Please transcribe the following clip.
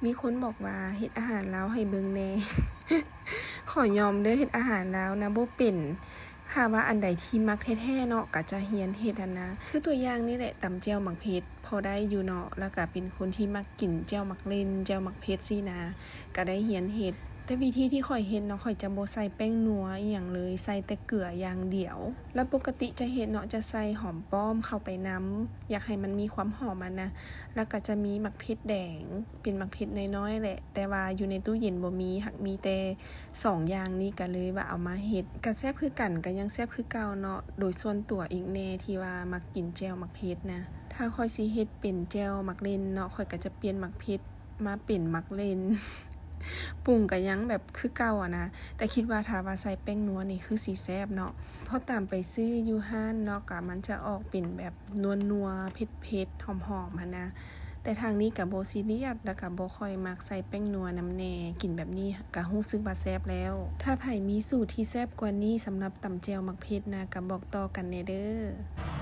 ມີຄົນບອກວ່າເຮັດອາຫານລາວໃຫ້ເບິ່ງແດ່. ຂໍຍອມເດີ້ ເຮັດອາຫານລາວນະບໍ່ເປັນ. ຖ້າວ່າອັນໃດທີ່ມັກແທ້ໆເນາະ ກໍຈະຮຽນເຮັດຫັ້ນນະ. ຄືຕົວຢ່າງນີ້ແຫຼະ ຕຳແຈ່ວໝາກເຜັດ ພໍໄດ້ຢູ່ເນາະ, ແລ້ວກໍເປັນຄົນທີ່ມັກກິນແຈ່ວໝາກເລັ່ນ ແຈ່ວໝາກເຜັດຊີ້ນະ ກໍໄດ້ຮຽນເຮັດ. ແຕ່ວິທີທີ່ຂ້ອຍເຮັດເນາະ ຂ້ອຍຈະບໍ່ໃສ່ແປ້ງນົວອີ່ຫຍັງເລີຍ ໃສ່ແຕ່ເກືອຢ່າງດຽວ. ແລ້ວປົກກະຕິຈະເຮັດເນາະ ຈະໃສ່ຫອມປ້ອມເຂົ້າໄປນຳ ຢາກໃຫ້ມັນມີຄວາມຫອມຫັ້ນນະ. ແລ້ວກໍຈະມີໝາກເຜັດແດງ ເປັນໝາກເຜັດນ້ອຍໆແຫຼະ ແຕ່ວ່າຢູ່ໃນຕູ້ເຢັນບໍ່ມີ ຫາກມີແຕ່ສອງຢ່າງນີ້ ກໍເລີຍວ່າເອົາມາເຮັດ ກໍແຊບຄືກັນ ກໍຍັງແຊບຄືເກົ່າເນາະ. ໂດຍສ່ວນຕົວອີກແດ່ທີ່ວ່າມັກກິນແຈ່ວໝາກເຜັດນະ, ຖ້າຂ້ອຍຊິເຮັດເປັນແຈ່ວໝາກເລັ່ນເນາະ ຂ້ອຍກໍຈະປ່ຽນໝາກເຜັດມາເປັນໝາກເລັ່ນ. ປຸງກໍຍັງແບບຄືເກົ່າຫັ້ນນະ, ແຕ່ຄິດວ່າຖ້າວ່າໃສ່ແປ້ງນົວນີ້ຄືຊິແຊບເນາະ. ພໍຕາມໄປຊື້ຢູ່ຮ້ານເນາະ ກໍມັນຈະອອກເປັນແບບນົວໆ ເຜັດໆ ຫອມໆຫັ້ນນະ. ແຕ່ທາງນີ້ກໍບໍ່ຊີຣຽສ ແລ້ວກໍບໍ່ຄ່ອຍມັກໃສ່ແປ້ງນົວນຳແດ່, ກິນແບບນີ້ກໍຮູ້ສຶກວ່າແຊບແລ້ວ. ຖ້າໃຜມີສູດທີ່ແຊບກວ່ານີ້ສຳລັບຕຳແຈ່ວໝາກເຜັດນະ ກໍບອກຕໍ່ກັນແດ່ເດີ້.